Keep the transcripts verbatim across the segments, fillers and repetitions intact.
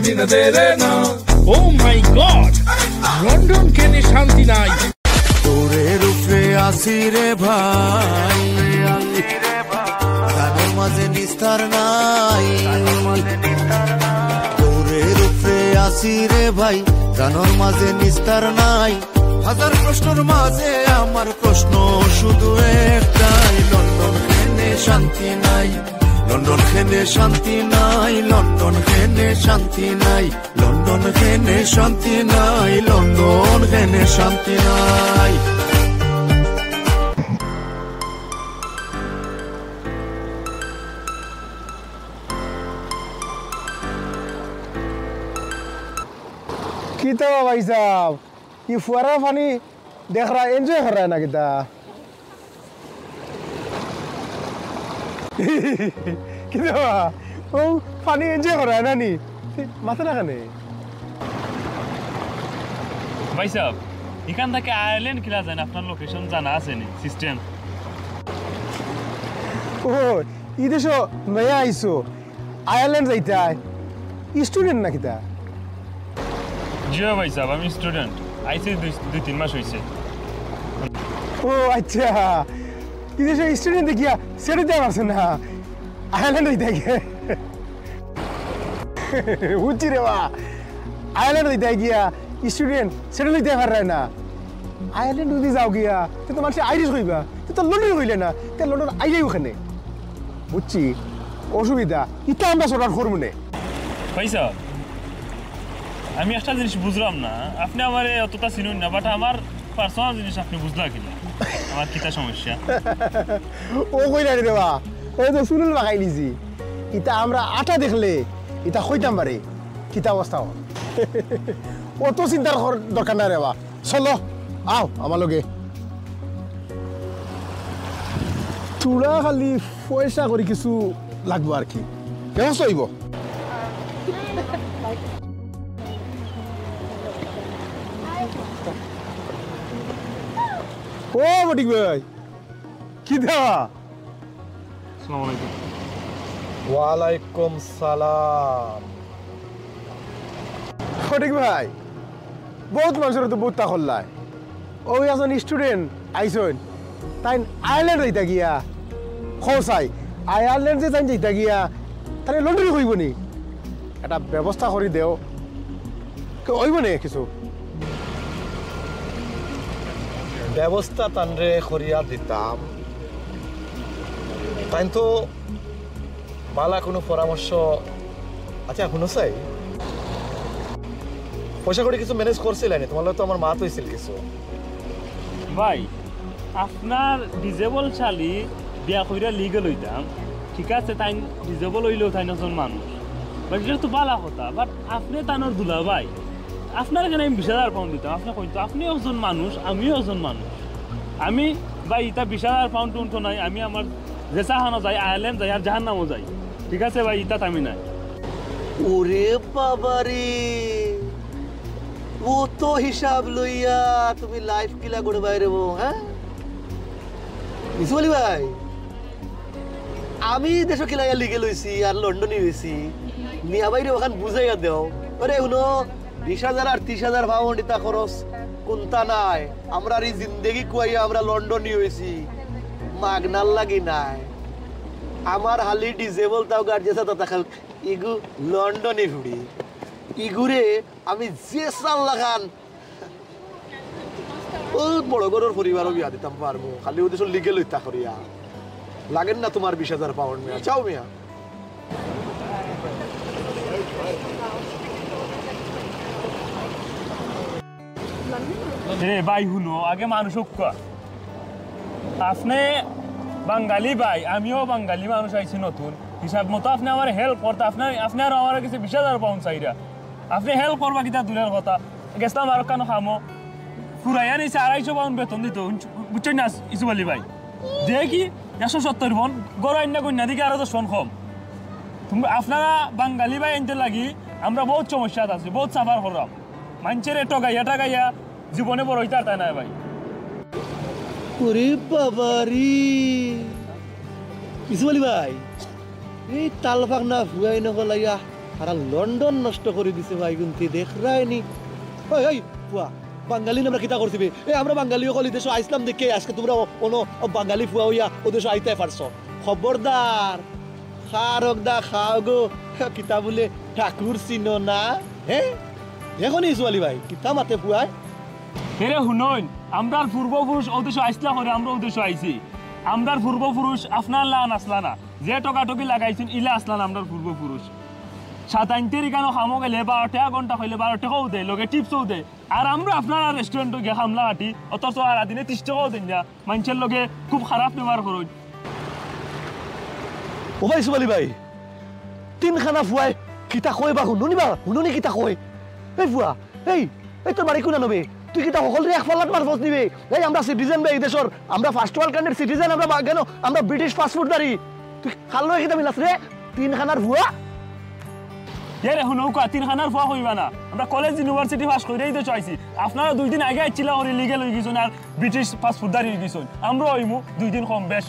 Oh my God! London কেনে শান্তি নাই। দূরের উপরে আসি রে ভাই, গানর মাঝে নিস্তার নাই। দূরের উপরে আসি রে ভাই, গানর মাঝে নিস্তার নাই। হাজার প্রশ্নর মাঝে আমার প্রশ্ন শুধু একটাই, লন্ডন কেনে শান্তি নাই, লন্ডন কেনে শান্তি নাই, লন্ডন কেনে শান্তি নাই, লন্ডন কেনে শান্তি নাই, লন্ডন কেনে শান্তি নাই। কিতা বা ভাইসাব, ই ফুয়ারার পানি দেখরা, enjoy কররা না কিতা? কিতা বা, অউ পানি enjoy কররা না নি? মাতো না কেনে? ভাইসাব, ইখান থাকি আয়ারল্যান্ড কিলা যাইন, আপনার location জানা আছে নি? System? ও, ই দেশো নয়া আইছো, আয়ারল্যান্ড যাইতায়? Student না কিতা? জি অয় ভাইসাব, আমি student। আইছি দুই, দুই তিন মাস অইছে। ও আইচ্ছা, ই দেশো student দেখিয়া settle অইতায় পারছো না, আয়ারল্যান্ড যাইতায় গিয়া। বুঝছি রে বা, আয়ারল্যান্ড যাইতায় গিয়া student settle অইতায় পাররায় না। আয়ারল্যান্ড যুদি যাও গিয়া, তে তো মানষে আইরিশ কইবা, তে তো লন্ডনি কইলে না, তে লন্ডন আইলায় কেনে? বুঝছি, অসুবিধা, ইতা আমরা sort out করমুনে। ভাইসাব, আমি একটা জিনিস বুঝলাম না, আপনে আমারে অতটা চিনইন না, but আমার personal জিনিস আপনে বুঝলা কিলা? আমার কিতা সমস্যা? ও কইলা রে বা, অউ তো চুরুল পাকাই নিছি। ইতা আমরা আটা দেখলে, ইতা কইতাম পারে, কিতা অবস্থা অর। অত চিন্তার কর-, দরকার নাই রে বা। চলো, আও আমার লগে। থুড়া খালি পয়সা করি কিছু লাগবো আর কি, ব্যবস্থা অইবো। ও ফটিক ভাই, কিতা? আসসালামু আলাইকুম। ওয়ালাইকুম সালাম। ফটিক ভাই, বউত মানষরে তো বউততা করলায়। অউ একজন student আইছইন, তাইন আয়ারল্যান্ড যাইতা গিয়া, কও চাই, আয়ারল্যান্ড যে তাইন যাইতা গিয়া, তাইন লন্ডনি কইবো নি? একটা ব্যবস্থা করি দেও। কে অইবো নি কিছু? ব্যবস্থা তানরে করিয়া দিতাম। তাইন তো বালা কুনু পরামর্শ, আইচ্ছা, হুনো চাই, পয়সা করি কিছু manage করছিলায় নি? তুমার লগে তো আমার মাত অইছিল কিছু। ভাই, আপনার disable শালি বিয়া কইরা legal অইতাম, ঠিক আছে, তাইন disable অইলেও তাইন একজন মানুষ, but ইটা তো বালা কথা, but আপনে তানর দুলাভাই, আপনার কেনে আমি বিশ হাজার pound দিতাম? আপনে কইন তো, আপনেও একজন মানুষ, আমিও একজন মানুষ। আমি, ভাই, ইতা বিশ হাজার pound টুন্ড তো নায়, আমি আমার যেছা খানো যাই, আয়ারল্যান্ড যাই আর জাহান্নামও যাই, ঠিক আছে ভাই, ইতাত আমি নাই। ওরে বাবা রে, অত হিসাব লইয়া তুমি life কিলা গড়বায় রে বা, হ্যাঁ? ইসু আলী ভাই, আমি দেশো কিলা legal অইছি আর লন্ডনি অইছি, মিয়া ভাইরে অখান বুঝাইয়া দেও। আরে হুনো, বিশ হাজার আর তিশ হাজার pound ইতা খরচ কুন্তা নায়। আমরার ই জিন্দেগি খুয়াইয়া আমরা লন্ডনি অইছি, মাগনার লাগি নায়। আমার খালি disable তাও গার্জিয়ান সাথে থাকা, ইগু লন্ডনি ফুড়ি, ইগুরে আমি যে চাল্লাখান অউ বড় ঘরর পরিবারো বিয়া দিতাম পারমু, খালি অউ দেশো legal অইতা করিয়া। লাগের না তুমার বিশ হাজার pound মিয়া, যাও মিয়া। এ ভাই, হুনো, আগে মানুষ অউক্কা। আপনে বাঙালি ভাই, আমিও বাঙালি মানুষ, আইছি নতুন। হিসাব মতো আপনে আমারে help করতা, আপনে, আপনে আরো আমার গেছে বিশ হাজার pound চাইরা। আপনে help করবা কিতা দূরের কথা, গেছলাম আরো কানো কামো, ফুরাইয়া নিছে আড়াইশো pound বেতন দিতো, বুঝছইন না ইসু আলী ভাই? দেখি একশো সত্তর pound, ঘরো আইন্না গইন্না দেখি আরো দশ pound কম। তুমরা, আপনারা বাঙালি ভাই আনতে লাগি আমরা বউত সমস্যাত আছি, বউত suffer কররাম। মাইনষরে ঠগাইয়া ঠগাইয়া জীবনে বড় অইতাম পারতাম নায় ভাই। ওরে বাবা রে, ইসু আলী ভাই, এই তালপাখনা ফুয়াইন অকল আইয়া সারা লন্ডন নষ্ট করি দিছে ভাই, কিন্তু দেখরায়নি। ওই, ওই, ফুয়া, বাঙালি আমরা কিতা করছি বে? এ, আমরা বাঙালি অকল ই দেশো আইছলাম দেখিয়া আজকে তুমরা অ-, অনো বাঙালি ফুয়া অইয়া অউ দেশো আইতায় পারছো। খবরদার, খারক দা খাও গো, কিতা বুলে ঠাকুর চিনো না? হে? দেখো নি ইসু আলী ভাই, কিতা মাতে ফুয়ায়? এরে হুনইন, আমরার পূর্বপুরুষ অউ দেশো আইছলা করি, আমরা অউ দেশো আইছি। আমরার পূর্বপুরুষ আপনার লাখান আছলা না, যে টকাটকি লাগাইছইন, ইলা আছলা না আমরার পূর্বপুরুষ। সাতাইনতের ইখানো কামো গেলে বারো টেকা ঘন্টা কইলে বারো টেকাও দেয়, লগে টিপসও দেয়। আর আমরা আপনারার রেস্টুরেন্টো গিয়া কামলা খাটি, অথচ হারা দিনে তিশ টেকাও দেইন না, মাইনষের লগে খুব খারাপ ব্যবহার করইন। ও ভাই, ইসু আলী ভাই, তিনখানা ফুয়ায় কিতা কয় বা হুনো নি বা, হুনো নি কিতা কয়? এই ফুয়া, এই, এই তোর বাড়ি কুনানো বে? তুই কিতা হকলরে এক ফাল্লাত মারফস নি বে? এই আমরা সিটিজেন বে ই দেশর, আমরা ফার্স্ট ওয়ার্ল্ড কান্ট্রির সিটিজেন, আমরা বা-, কেন? আমরা ব্রিটিশ পাসপোর্টধারী। তুই কার লগে কিতা মিলাস রে? তিনখানার ফুয়া? এরে হুনউক্কা, তিনখানার ফুয়া কইবা না। আমরা কলেজ ইউনিভার্সিটি পাস করিয়া ই দেশো আইছি। আপনারা দুই দিন আগে আইছলা করি লিগেল অইগেছইন আর ব্রিটিশ পাসপোর্টধারী অইগেছইন। আমরাও অইমু দুই দিন কম বেশ।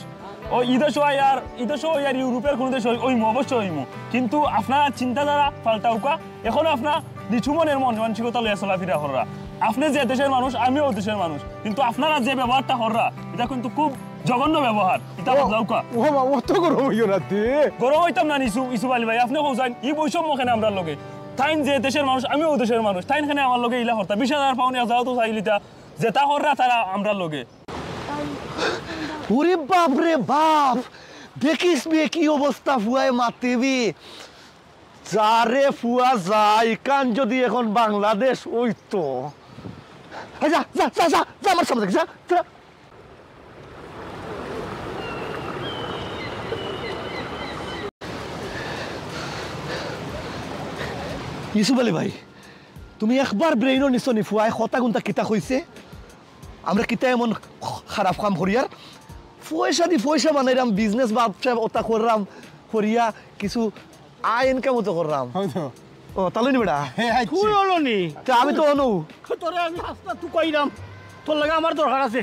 ও ই দেশো আইয়ার, ই দেশো আইয়ার ইউরোপের কুনু দেশো অইমু, অবশ্যই অইমু। কিন্তু আপনারার চিন্তাধারা পাল্টাউক্কা। এখন আপনারা নিচু মনের মন মানসিকতা লইয়া চলাফিরা কররা। আপনে যে দেশর মানুষ, আমিও অউ দেশর মানুষ, কিন্তু আপনারা যে ব্যবহারটা কররা, ইটা কিন্তু খুব জঘন্য ব্যবহার। ইটা ও, বদলাউক্কা। ও বাবা, অত গরম অইও না তে। গরম অইতাম না নি ইসু-, ইসুফ আলী ভাই, আপনে কউছইন, ই বৈষম্য কেনে আমরার লগে? তাইন যে দেশর মানুষ, আমিও অউ দেশর মানুষ, তাইন কেনে আমার লগে ইলা করতা? বিশ হাজার পাউন্ড এক জাগাত তো চাইলিতা, যেতা কররা তারা আমরার লগে। ওরে বাপ রে বাপ, দেখিস বে কি অবস্থা ফুয়ায় মাতে বে। যা রে ফুয়া যা, ইখান যদি এখন বাংলাদেশ অইতো। এই যা, যা, যা, যা, যা, আমার সামনে থাকি, যা, যা। ইসুফ আলী ভাই, তুমি একবার ব্রেইনো নিছো নি ফুয়ায় কথা কুনতা কিতা কইছে? আমরা কিতা এমন খারাপ কাম করিয়ার? পয়সা দি পয়সা বানাইরাম, বিজনেস ব্যবসা অতা কররাম, করিয়া কিছু আয় ইনকামও তো কররাম। অয় তো। ও, তাইলে নি বেটা? হে, আচ্ছা। তুই অইলো নি? তে আমি তো অনো। তোরে আমি হাছটা তুকাইরাম। তোর লগে আমার দরকার আছে।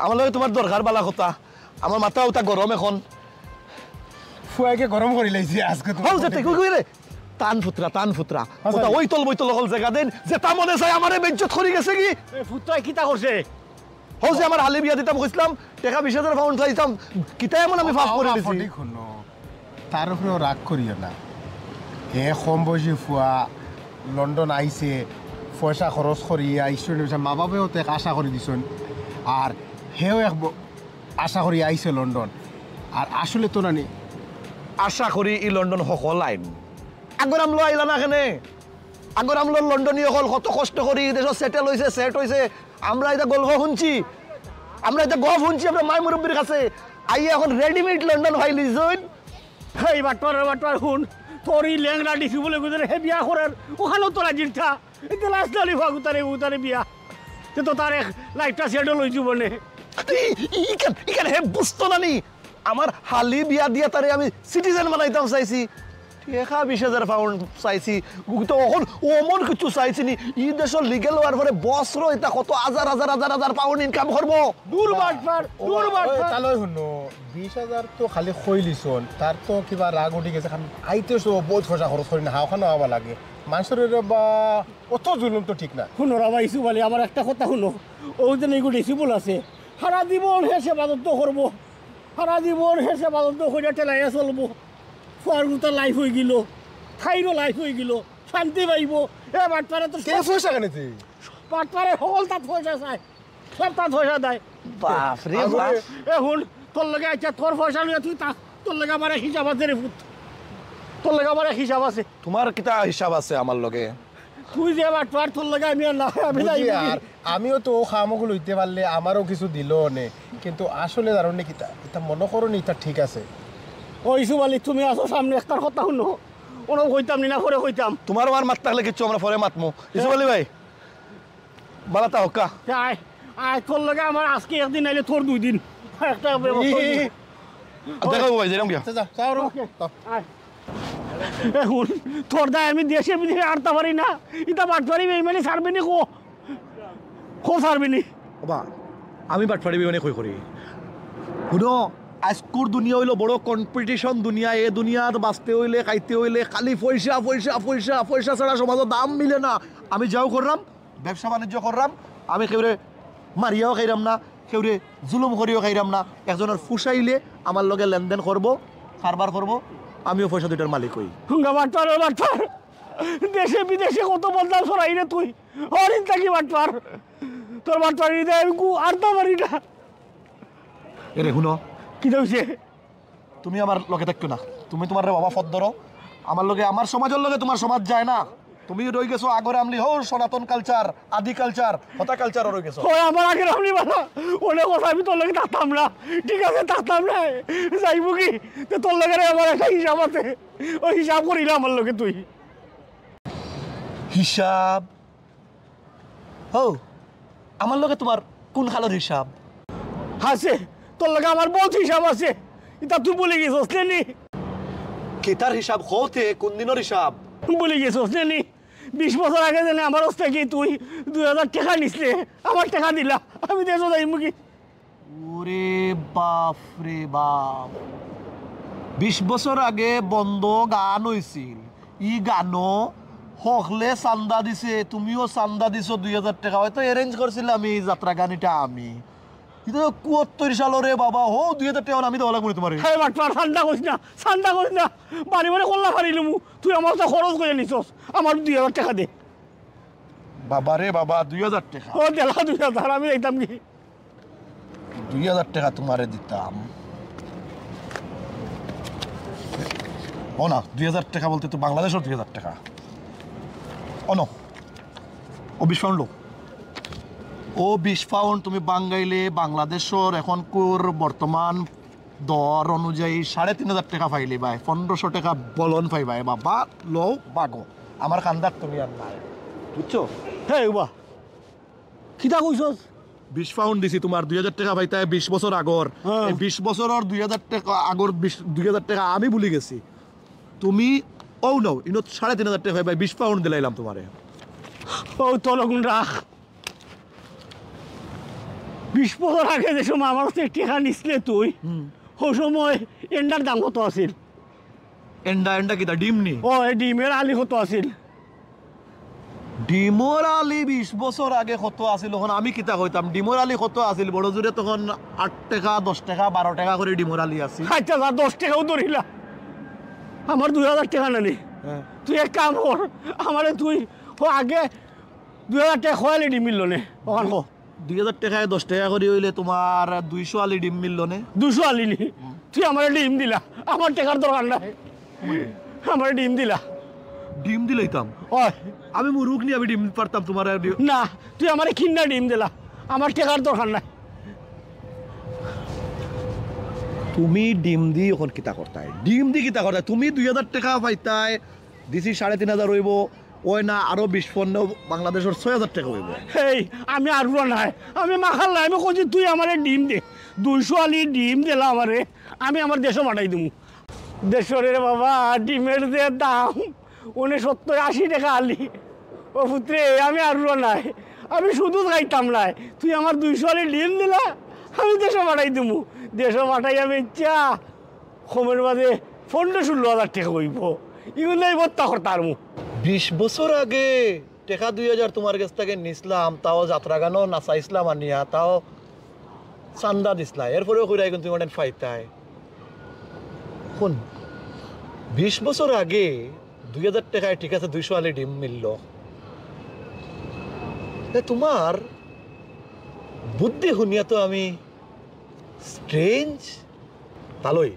আমার লগে তুমার দরকার বালা কথা। আমার মাথা অতা গরম এখন। ফুয়ায় গরম করিলাইছে আজকে তো। হউ যেতে, কই, কই রে? তান ফুতরা, তান ফুতরা। আচ্ছা। অতা অইতল বইতল অকল জাগা দেইন, যেতা মনে চায় আমারে বেইজ্জত করি গেছে গি। এ ফুতরায় কিতা করছে? হউ যে আমার হালি বিয়া দিতাম কইছলাম, টেকা বিশ হাজার পাউন্ড চাইতাম, কিতা এমন আমি পাপ করি দিছি? ঠিক হুনো, তার উপরেও রাগ করিও না। হে কম বয়সী ফুয়া, লন্ডন আইছে, পয়সা খরচ করিয়া student visa, মা বাপেও তো এক আশা করি দিছইন, আর হেও এক ব-, আশা করি আইছে লন্ডন। আর আসলে তো নানি, আশা করি ই লন্ডন হকল আইন। আগর আমলো আইলা না কেনে? আগর আমলর লন্ডনী অকল কত কষ্ট করি ই দেশো settle অইছে, set অইছে। আমরা ইতা গল্প হুনছি, আমরা ইতা গপ হুনছি, আমরা মাই মুরব্বির কাছে। আইয়া এখন readymade লন্ডন পাইলিছইন। হেই বাটপার, বাটপার হুন, তোর ই লেংড়া ডিসি বলে গুজরে হে বিয়া করের, অখানও তোরা জিরতা। ইতে লাশ নালি ফাগুতারে উতারে বিয়া। তে তো তার এক লাইফটা settle অইযিবো নে। ই-, ই-, ইখান, ইখান হে বুঝতো না নি? আমার হালি বিয়া দিয়া তারে আমি citizen বানাইতাম চাইছি। টেকা বিশ হাজার পাউন্ড চাইছি। তো অখন অমন কিছু চাইছি নি। ই দেশো legal অওয়ার পরে বছরো ইতা কত হাজার হাজার হাজার হাজার পাউন্ড income করবো। দূর বাটপার, ও, দূর ও, বাটপার। তাইলে হুনো, বিশ হাজার তো খালি কইলিছইন, তার তো কিবা রাগ উঠি গেছে, কারণ আইতে তো বহুত পয়সা খরচ করি না, হাওখানো আওয়া লাগে। মানষর বা অত জুলুম তো ঠিক না। হুনো রাবা ইসুফ আলী, আমার একটা কথা হুনো, অউ যে ইগু ডিসি বলে আছে, সারা জীবন হে সেবা যত্ন করবো, সারা জীবন হে সেবা যত্ন করিয়া ঠেলাইয়া চলবো। ফুয়ার গুতা life অইগেলো, তাইরও life অইগেলো, শান্তি পাইবো। এ বাটপারে তো কে পয়সা কেনে তুই? বাটপারে হকল তাত পয়সা চায়, সব তাত পয়সা দেয়। বাপ রে বাপ। এ হুন, তোর লগে আইচ্ছা, তোর পয়সা লইয়া তুই তা, তোর লগে আমার এক হিসাব আছে রে ফুত, তোর লগে আমার এক হিসাব আছে। তুমার কিতা হিসাব আছে আমার লগে? তুই যে বাটপার, তোর লগে আমি আর না, আমি বুঝি, যাইমু। আর আমিও তো অউ কামগুলো অইতে পারলে আমারও কিছু দিলো অনে, কিন্তু আসলে জানো নি কিতা, ইতা মনো করো নি, ইতা ঠিক আছে। ও ইসুফ আলী, তুমি আসো সামনে, একটার কথা হুনো, অনো কইতাম নি না, পরে কইতাম। তুমার আমার মাত থাকলে কিচ্ছু, আমরা পরে মাতমু। ইসুফ আলী ভাই, বালা তা হক্কা। আয়, আয়, তোর লগে আমার আজকে একদিন নাইলে তোর দুই দিন। একটা ব্যবস্থা অইবো। দেখা অইবো ভাই, যাইরাম গিয়া। আচ্ছা, যা, যাও রে। ওকে। আয়। এ হুন, তোর দায় আমি দেশে বিদেশে আটতা পারি না। ইতা বাটপারি বেইমানি ছাড়বে নি কো? কো ছাড়বে নি? বাবা, আমি বাটপারি বেইমানি কই করি? হুনো, আইজকুর দুনিয়া অইলো বড় কম্পিটিশন দুনিয়া। এ দুনিয়াত বাঁচতে অইলে, খাইতে অইলে খালি পয়সা, পয়সা, পয়সা, পয়সা ছাড়া সমাজো দাম মিলে না। আমি যাও কররাম, ব্যবসা বাণিজ্য কররাম, আমি কেউরে মারিয়াও খাইরাম না, কেউরে জুলুম করিও খাইরাম না। একজনর ফুসাইলে আমার লগে লেনদেন করবো, কারবার করবো, আমিও পয়সা দুইটার মালিক অই। হুঙ্গা বাটপার, ও বাটপার। দেশে বিদেশে কত বদনাম ছড়াইরে তুই। হরিণ থাকি বাটপার। তোর বাটপারি দেয় আমি কু-, আরতা পারি না। এরে হুনো, কিতা অইছে? তুমি আমার লগে থাকিও না। তুমি তুমার রে বাবা পথ ধরো। আমার লগে, আমার সমাজর লগে তুমার সমাজ যায় না। তুমি রই গেছো আগর আমলি, হো সনাতন কালচার, আদি কালচার, হতা কালচারও রই গেছো। হয় আমার আগর আমলি বালা, অনেক কথা আমি তোর লগে থাকতাম না। ঠিক আছে, থাকতাম না। যাইমু কি? তে তোর লগে রে আমার একটা হিসাব আছে। অউ হিসাব করিলা আমার লগে তুই। হিসাব? হো, আমার লগে তুমার কুন খালর হিসাব? আছে, তোর লগে আমার বউত হিসাব আছে। ইতা তুই ভুলি গেছস নে নি? কিতার হিসাব কওতে, কুন দিনর হিসাব? ভুলি গেছস নে নি? বিশ বছর আগে যেনে আমার অস্তে কি তুই দুই হাজার টেকা নিছলে, আমার টেকা দিলা, আমি দেশো যাইমু কি? ওরে বাপ রে বাপ, বিশ বছর আগে বন্ধ গান অইছিল, ই গানো হকলে চান্দা দিছে, তুমিও চান্দা দিছো দুই হাজার টেকা, হয়তো arrange করছিলাম ই যাত্রা গান ইটা আমি। ইটা তো কুয়াত্তর সালো রে বাবা, হো দুই হাজার টেকা আমি দেওয়া লাগবো না তুমারে। হে বাটপার, চান্দা কইস না, চান্দা কইস না, বাড়ি বাড়ি কল্লা ফাড়িলিমু, তুই আমার তো খরচ করিয়া নিছস, আমার দুই হাজার টেকা দে। বাবা রে বাবা, দুই হাজার টেকা। ও দেলা দুই হাজার, আমি যাইতাম কি? দুই হাজার টেকা তুমারে দিতাম। ও না, দুই হাজার টেকা বলতে তো বাংলাদেশর দুই হাজার টেকা। ও নো, ও বিশ পাউন্ড লো। ও বিশ পাউন্ড তুমি বাঙ্গাইলে বাংলাদেশর এখনকুর বর্তমান দর অনুযায়ী সাড়ে তিন হাজার টেকা পাইলিবায়, পনেরোশো টেকা বলন পাইবায়। বাবা, লও, বাগো। আমার খান্দাত তুমি আর নাই। বুঝছো? হে, উবা। কিতা কইছস? বিশ পাউন্ড দিছি তুমার, দুই হাজার টেকা পাইতায় বিশ বছর আগর। হ্যাঁ। এই বিশ বছরর দুই হাজার টেকা আগর বিশ, দুই হাজার টেকা আমি ভুলি গেছি। তুমি, ও নাও, ইনো সাড়ে তিন হাজার টেকা পাইবায়, বিশ পাউন্ড দিলাইলাম তুমারে। ও তলগুন রাখ। বিশ বছর আগে যে সময় আমার কাছে টেকা নিছলে তুই, হুম। ও সময় এন্ডার দাম কত আছিল? এন্ডা, এন্ডা কিতা, ডিম নি? ও, এই ডিমর আলি কত আছিল? ডিমর আলি বিশ বছর আগে কত আছিল, অখন আমি কিতা কইতাম? ডিমর আলি কত আছিল? বড় জোরে তখন আট টেকা, দশ টেকা, বারো টেকা করি ডিমর আলি আছিল। আচ্ছা, যা, দশ টেকাও ধরিলা। আমার দুই হাজার টেকা নানি। হ্যাঁ। তুই এক কাম কর, আমারে তুই, ও আগে দুই হাজার টেকা কয় আলি ডিম মিললো নে, অখান ক। দুই হাজার টেকায় দশ টেকা করি অইলে তুমার দুইশো আলি ডিম মিললো নে? দুইশো আলি নি? হুম। তুই আমারে ডিম দিলা, আমার টেকার দরকার নাই। আমারে ডিম দিলা। ডিম দিলাইতাম? ওই। আমি মুরুখ নি, আমি ডিম পারতাম তুমারে ডিম? না, তুই আমারে কিন্না ডিম দিলা, আমার টেকার দরকার নাই। তুমি ডিম দি অখন কিতা করতায়? ডিম দি কিতা করতায়? তুমি দুই হাজার টেকা পাইতায়, দিছি সাড়ে তিন হাজার অইবো, অয় না আরো বিশ পনেরো বাংলাদেশর ছয় হাজার টেকা অইবো। এই, আমি আর উড়া নাই, আমি মাখাল নাই, আমি কইছি তুই আমারে ডিম দে, দুইশো আলি ডিম দিলা আমারে, আমি আমার দেশো পাঠাই দিমু। দেশো রে বাবা, ডিমর যে দাম, অনে সত্তর আশি টেকা আলি। ও পুত্রে, আমি আর উড়া নাই, আমি শুধু খাইতাম নাই, তুই আমার দুইশো আলি ডিম দিলা, আমি দেশো পাঠাই দিমু, দেশো পাঠাই আমি ইচ্ছা কমর মাঝে পনেরো ষোলো হাজার টেকা অইবো। ইগুলাই বত্তা করতাম। বিশ বছর আগে টেকা দুই হাজার তুমার গেছ থাকি নিছলাম, তাও যাত্রা গানো নাচাইছলাম আনিয়া, তাও চান্দা দিছলা, এরপরেও কইরা ইগুন তুমি অনেক পাইতায়। হুন, বিশ বছর আগে দুই হাজার টেকায় ঠিক আছে দুইশো আলি ডিম মিললো। এ, তুমার বুদ্ধি হুনিয়া তো আমি strange। তালই,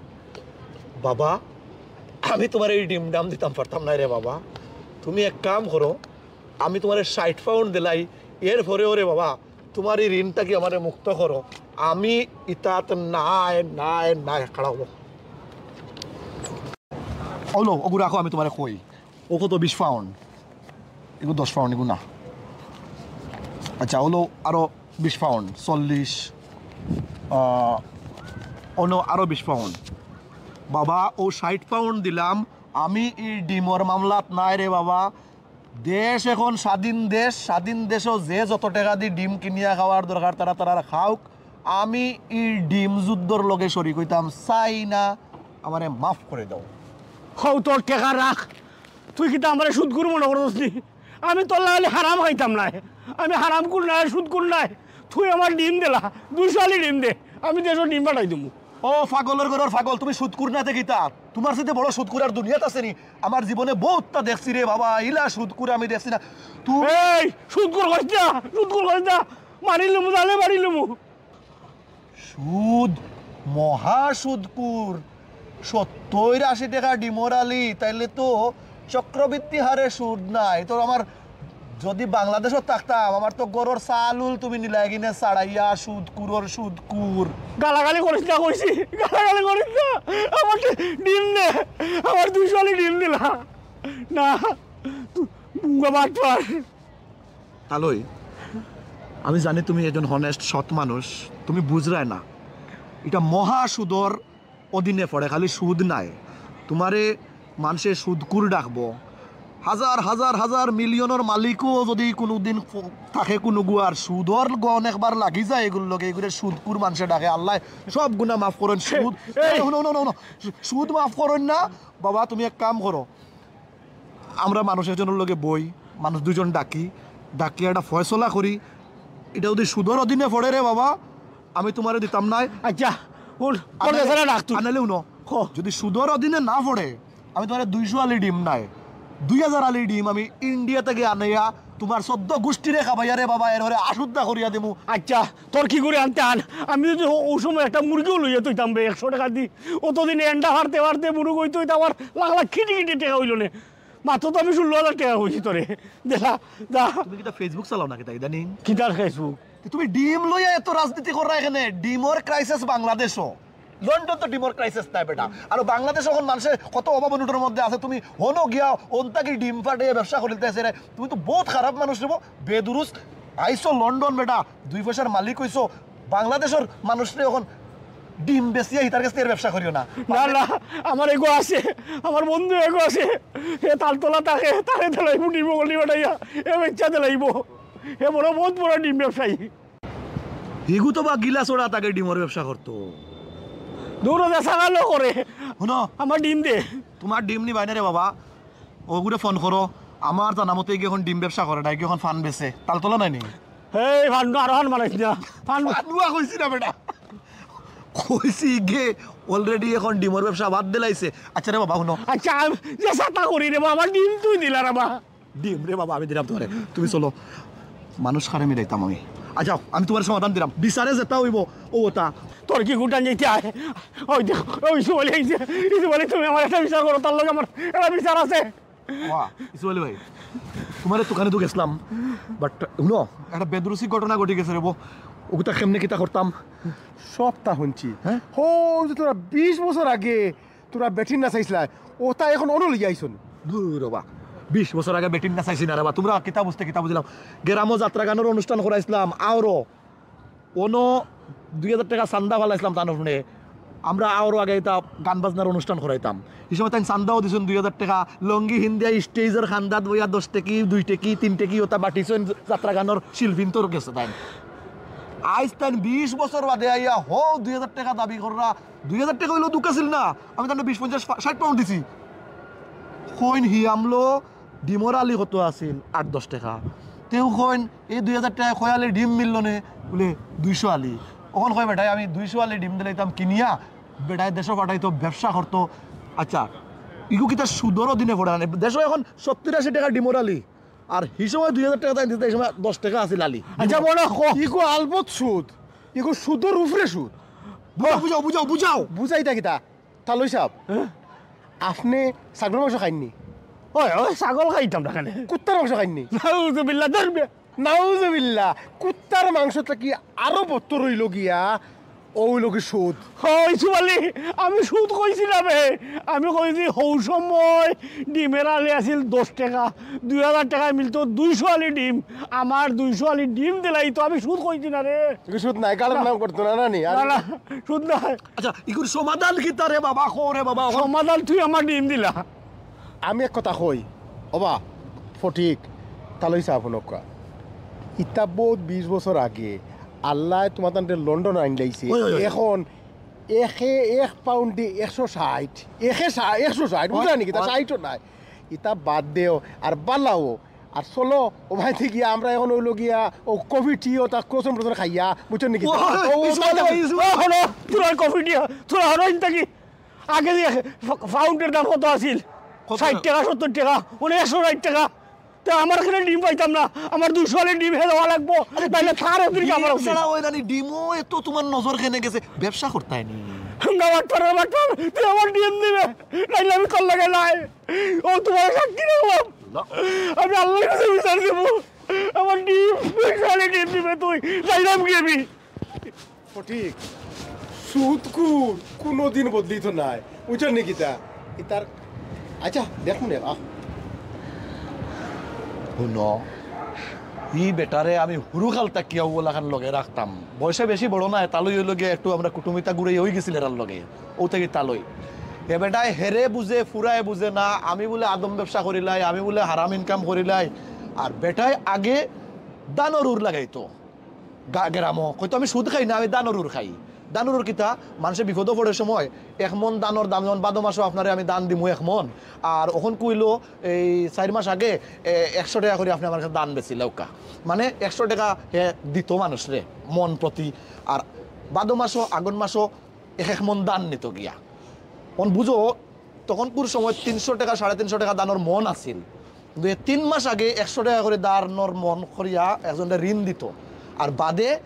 বাবা, আমি তুমারে এই ডিম ডাম দিতাম পারতাম নায় রে বাবা। তুমি এক কাম করো, আমি তুমারে ষাইট পাউন্ড দিলাই, এরপরেও রে বাবা, তুমার এই ঋণ থাকি আমারে মুক্ত করো। আমি ইতাত নাই, নাই, নাই, খাড়া অও। অউ লও, অগু রাখো, আমি তুমারে কই। অউ কত? বিশ পাউন্ড। ইগু দশ পাউন্ড, ইগু না। আচ্ছা, অউ লও আরো বিশ পাউন্ড, চল্লিশ। আহ, অনো আরো বিশ পাউন্ড। বাবা, অউ ষাইট পাউন্ড দিলাম। আমি ই ডিমর মামলাত নাই রে বাবা। দেশ এখন স্বাধীন দেশ, স্বাধীন দেশো যে যত টেকা দি ডিম কিনিয়া খাওয়ার দরকার তারা তারার খাউক। আমি ই ডিম যুদ্ধর লগে শরিক অইতাম চাই না, আমারে মাফ করি দেও। হউ, তোর টেকা রাখ। তুই কিতা আমারে সুদখুর মনে করছস নি? আমি তোর লাখান হারাম খাইতাম নায়। আমি হারামখুর নায়, সুদখুর নায়। তুই আমার ডিম দিলা, দুইশো আলি ডিম দে, আমি দেশো ডিম পাঠাই দিমু। ও পাগলর ঘরর পাগল, তুমি সুদখুর না তে কিতা? তুমার চাইতে বড় সুদখুর আর দুনিয়াত আছে নি? আমার জীবনে বউততা দেখছি রে বাবা, ইলা সুদখুর আমি দেখছি না। তুই এই, সুদখুর কইস না, সুদখুর কইস না। মারি লিমু, জানে মারি লিমু। সুদ, মহা সুদখুর। সত্তইর আশি টেকা ডিমর আলি, তাইলে তো চক্রবৃদ্ধি হারে সুদ নাই। তো আমার যদি বাংলাদেশো থাকতাম, আমার তো ঘরর চাউল তুমি নিলায় কিনে ছাড়াইয়া, সুদখুরর সুদখুর। গালাগালি করিস না কইছি, গালাগালি করিস না। আমার ডিম দে, আমার দুইশো আলি ডিম দিলা। না, তুই মুখা বাটপার। তালই, আমি জানি তুমি একজন honest, সৎ মানুষ, তুমি বুঝরায় না। ইটা মহা সুদর অধীনে পড়ে, খালি সুদ নায়। তুমারে মানষে সুদখুর ডাকবো। হাজার হাজার হাজার মিলিয়নর মালিকও যদি কুনুদিন ফ-, থাকে কুনুগু আর সুদর গন একবার লাগি যায় এগুর লগে, এগুরে সুদখুর মানষে ডাকে। আল্লায় সব গুনা মাফ করইন। সুদ, এই! এই, হুনো, হুনো, হুনো, হুনো। সুদ মাফ করইন না। বাবা, তুমি এক কাম করো, আমরা মানুষ একজনর লগে বই, মানুষ দুইজন ডাকি, ডাকি একটা ফয়সলা করি। ইটা যদি সুদর অধীনে পড়ে রে বাবা, আমি তুমারে দিতাম নায়। আচ্ছা, হুন, তোর আনালে, বেচারা ডাক তুই। আনালে হুনো, ক। যদি সুদর অধীনে না পড়ে, আমি তুমারে দুইশো আলি ডিম নায়, দুই হাজার আলি ডিম আমি ইন্ডিয়া থাকি আনাইয়া তুমার চৌদ্দ গুষ্টিরে খাবাইয়া রে বাবা, এরপরে আশুদ্ধা করিয়া দিমু। আচ্ছা, তোর কি করি আনতে আন? আমি যদি ও-, ওই সময় একটা মুরগিও লইয়া তুইতাম বে একশো টেকা দি, অতদিনে এন্ডা হারতে হারতে মুরগ অইতে অইতে আমার লাখ লাখ কোটি কোটি টেকা অইলো নে। মাত্র তো আমি ষোলো হাজার টেকা কইছি তোরে। দেখা, যা। তুমি কিতা Facebook চালাও না কিতা ইদানিং? কিতার Facebook? তে তুমি ডিম লইয়া এত রাজনীতি কররায় কেনে? ডিমর crisis বাংলাদেশো। লন্ডন তো ডিমর crisis নাই বেটা। আর বাংলাদেশ অখন মানষে কত অভাব অনটনর মধ্যে আছে, তুমি হনো গিয়া অন্তাকি ডিম ফাটাইয়া ব্যবসা করিলতায় রে। তুমি তো বউত খারাপ মানুষ রে বা, বেদুরুস। আইছো লন্ডন বেটা, দুই পয়সার মালিক অইছো, বাংলাদেশর মানুষরে অখন ডিম বেচিয়া হিতার গেছ থাকি ব্যবসা করিও না। না, না, আমার এগু আছে, আমার বন্ধু এগু আছে, হে তালতলা থাকে, তারে দিলাইমু ডিম অগুনি বানাইয়া, হে বেচিয়া দিলাইবো, হে বড়, বউত বড় ডিম ব্যবসায়ী। হিগু তো বা গিলাসড়া থাকে ডিমর ব্যবসা করতো। দূর অইয়া ছাগালো করে। হুনো। আমার ডিম দে। তুমার ডিম নিবায় না রে বাবা, অগুরে ফোন করো। আমার জানা মতে ইগু অখন ডিম ব্যবসা করে না, ইগু অখন ফান বেচে। তালতলা নায় নি? এই ফান্ডু আরো হান মারাইস না। ফান্ডু। ফান্ডুয়া কইছি না বেটা। কইছি ইগে already অখন ডিমর ব্যবসা বাদ দিলাইছে। আচ্ছা রে বাবা, হুনো। আচ্ছা, আমি যে ছাতা করি রে বাবা, আমার ডিম তুই দিলা রে বাবা। ডিম রে বাবা, আমি দিলাম তুমারে। তুমি চলো। মানুষ কারে মিলাইতাম আমি। আচ্ছা, আমি তুমারে সমাধান দিলাম। বিচারে যেতা অইবো, অউ অতা। তোর কি গুটান যাইতে আয়? ওই দেখ, ওই ইসু আলী আইছে। ইসু আলী, তুমি আমার একটা বিচার করো, তার লগে আমার একটা বিচার আছে। ওয়া, ইসু আলী ভাই, তুমারে তুকানে তো গেছলাম, but হুনো, একটা বেদুরুসি ঘটনা ঘটি গেছে রে বা, অগুতা কেমনে কিতা করতাম? সবতা হুনছি। হ্যাঁ? হো, যে তুমরা বিশ বছর আগে তুমরা বেটিন নাচাইছলায়, অতা অখন অনো লইয়া আইছো নি? দূর রে বা, বিশ বছর আগে বেটিন নাচাইছি না রে বা, তুমরা কিতা বুঝতে কিতা বুঝলাম। গেরামো যাত্রা গানর অনুষ্ঠান করাইছলাম, আওরো অনো দুই হাজার টেকা চান্দা ফালাইছলাম তান হুনে। আমরা আওরো আগে ইতা গান বাজনার অনুষ্ঠান করাইতাম। ই সময় তাইন চান্দাও দিছইন দুই হাজার টেকা। লঙ্গি হিন্দিয়া স্টেজর কান্দাত বইয়া দশ টেকি, দুই টেকি, তিন টেকি অতা বাটিছইন যাত্রা গানর শিল্পীন্তর গেছে তাইন। আইজ তাইন বিশ বছর বাদে আইয়া হউ দুই হাজার টেকা দাবি কররা। দুই হাজার টেকা অইলেও দুখ আছিল না। আমি তানরে বিশ, পঞ্চাশ, ষাইট পাউন্ড দিছি। কইন হি আমলো ডিমর আলি কত আছিল? আট দশ টেকা। তেউ কইন, "এই দুই হাজার টেকায় কয় আলি ডিম মিললো নে?" বুলে, "দুইশো আলি।" অখন কয়, "বেটায়, আমি দুইশো আলি ডিম দিলাইতাম কিনিয়া, বেটায় দেশো পাঠাইতো, ব্যবসা করতো।" আচ্ছা, ইগু কিতা সুদর অধীনে পড়ে না? দেশো অখন সত্তইর আশি টেকা ডিমর আলি, আর হি সময় দুই হাজার টেকা তাইন দিতা, হি সময় দশ টেকা আছিল আলি। আচ্ছা, মনে ক- ইগু আলবত সুদ, ইগু সুদর উপরে সুদ। বুঝাও, বুঝাও, বুঝাও, বুঝাও। বুঝাইতা কিতা? তালই সাব, হ্যাঁ? আপনে ছাগলর মাংস খাইন নি? ওই, ওই, ছাগল খাইতাম না কেনে? কুত্তার মাংস খাইন নি? নাউজুবিল্লাহ, ধরবে। নাউজুবিল্লাহ, কুত্তার মাংস থাকি আরো বত্তর অইলো গিয়া, অউ অইলো গি সুদ। ও, ইসু আলী, আমি সুদ কইছি না বে। আমি কইছি হউ সময় ডিমর আলি আছিল দশ টেকা, দুই হাজার টেকায় মিলতো দুইশো আলি ডিম। আমার দুইশো আলি ডিম দিলাইতো, আমি সুদ কইছি না রে। ইগু সুদ নায়, গাড়ির নাম করতো না, না নি? আর না, না, সুদ নায়। আচ্ছা, ইগুর সমাধান কিতা রে বাবা? কও রে বাবা। সমাধান তুই আমার ডিম দিলা। আমি এক কথা কই, ওবা, ফটিক, তালই সাব হুনউক্কা। ইতা বউত বিশ বছর আগে আল্লায় তুমার তানরে লন্ডন আইন লাইছে। ওই, ওই, ওই। এখন একে এক পাউন্ডে একশো ষাইট, একে ষা-, একশো ষাইট, বুঝলা নি কিতা? ওই। ষাইটও নাই। ইতা বাদ দেও, আর বালাও। আর চলো, ও ভাই থেকে গিয়া আমরা এখন অইলো গিয়া ও কফি টি ও তা ক্রোসন ব্রোসন খাইয়া, বুঝছো নি কিতা? ও, ও, ও, ইসু ভাই, ইসু ভাই। ও, হলো, তোরা কফি টি, তোরা হলো ইন থাকি। আগে যে ফা-, পাউন্ডের দাম কত আছিল? কত? ষাইট টেকা, সত্তর টেকা, মানে একশো ষাইট টেকা। তে আমার এখানে ডিম পাইতাম না, আমার দুইশো আলি ডিম হে দেওয়া লাগবো, আরে নাইলে ডিম, তার একদিন ডিম আমার অফিস। ছাড়া ওই নানি ডিমও এত তোমার নজর কেনে গেছে, ব্যবসা করতায় নি? না, বাটপার, বাটপার, তুই আমার ডিম দিবে, নাইলে আমি তোর লগে নাই। ও তোমার সাক্ষী রাখবো। ল। আমি আল্লাহর কাছে বিচার দেবো। আমার ডিম, দুইশো আলি ডিম দিবে তুই, যাইলাম কি আমি? সঠিক। সুদখুর কুনুদিন বদলিতো নায়। বুঝছো নি কিতা? ইতার, আচ্ছা, দেখমু নে, আহ। হুনো, ই বেটারে আমি হুরুকাল থাকিয়া অউ লাখান লগে রাখতাম। বয়সে বেশি বড় নায়, তালই অইলো গিয়া একটু আমরা কুটুমিতা ঘুরাইয়া অইগেছিল এরার লগে। অউ থাকি তালই। এ বেটায় হেরে বুঝে, ফুরায় বুঝে না, আমি বুলে আদম ব্যবসা করিলাই, আমি বুলে হারাম ইনকাম করিলাই। আর বেটায় আগে ধানর উর লাগাইতো। গা-, গেরামো কইতো, "আমি সুদ খাই না, আমি ধানর উর খাই।" ধানর উর কিতা? মানষে বিপদো পড়ের সময় এক মন ধানর দাম, যেমন ভাদো মাসো আপনারে আমি ধান দিমু এক মন, আর অখন কইলো এই চাইর মাস আগে, এ, একশো টেকা করি আপনে আমার কাছে ধান বেচিলাউক্কা। মানে একশো টেকা হে দিতো মানুষরে মন প্রতি, আর ভাদো মাসো, আঘন মাসো এক এক মন ধান নিতো গিয়া। অখন বুঝো, তখনকুর সময় তিনশো টেকা, সাড়ে তিনশো টেকা ধানর মন আছিল। কিন্তু এ তিন মাস আগে একশো টেকা করি ধানর মন করিয়া একজনরে ঋণ দিতো। আর বাদে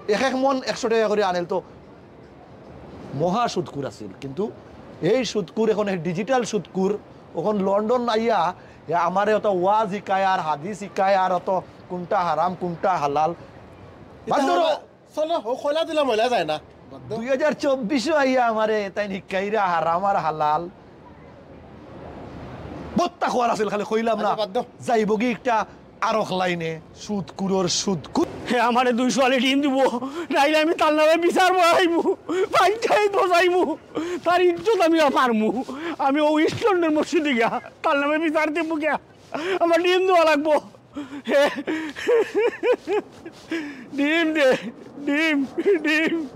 এক এক মন একশো টেকা করি আনিল তো মহা সুদখুর আছিল। কিন্তু এই সুদখুর অখন এক digital সুদখুর, অখন লন্ডন আইয়া হে আমারে অত ওয়াজ হিকায় আর হাদিস হিকায় আর অত কুনটা হারাম, কুনটা হালাল। বাদ ধরো, চলো, ও কয়লা দিলাম, ময়লা যায় না। বাদ দেও। দুই হাজার চব্বিশো আইয়া আমারে তাইন হিকাইরা হারাম আর হালাল। বত্তা খোয়ার আছিল, খালি কইলাম না। আচ্ছা, বাদ দেও। যাইবগি একটা আরক লাইনে, সুদখুরর সুদখুর। হে আমারে দুইশো আলি ঋণ দিবো, নাইলে আমি তার নামে বিচার বসাইমু, পঞ্চায়েত বসাইমু, তার ইজ্জত আমি আর পারমু। আমি অউ ইস্ট লন্ডন মসজিদে গিয়া তার নামে বিচার দিমু গিয়া। আমার ঋণ দেওয়া লাগবো। ডিম দে, ডিম, ডিম।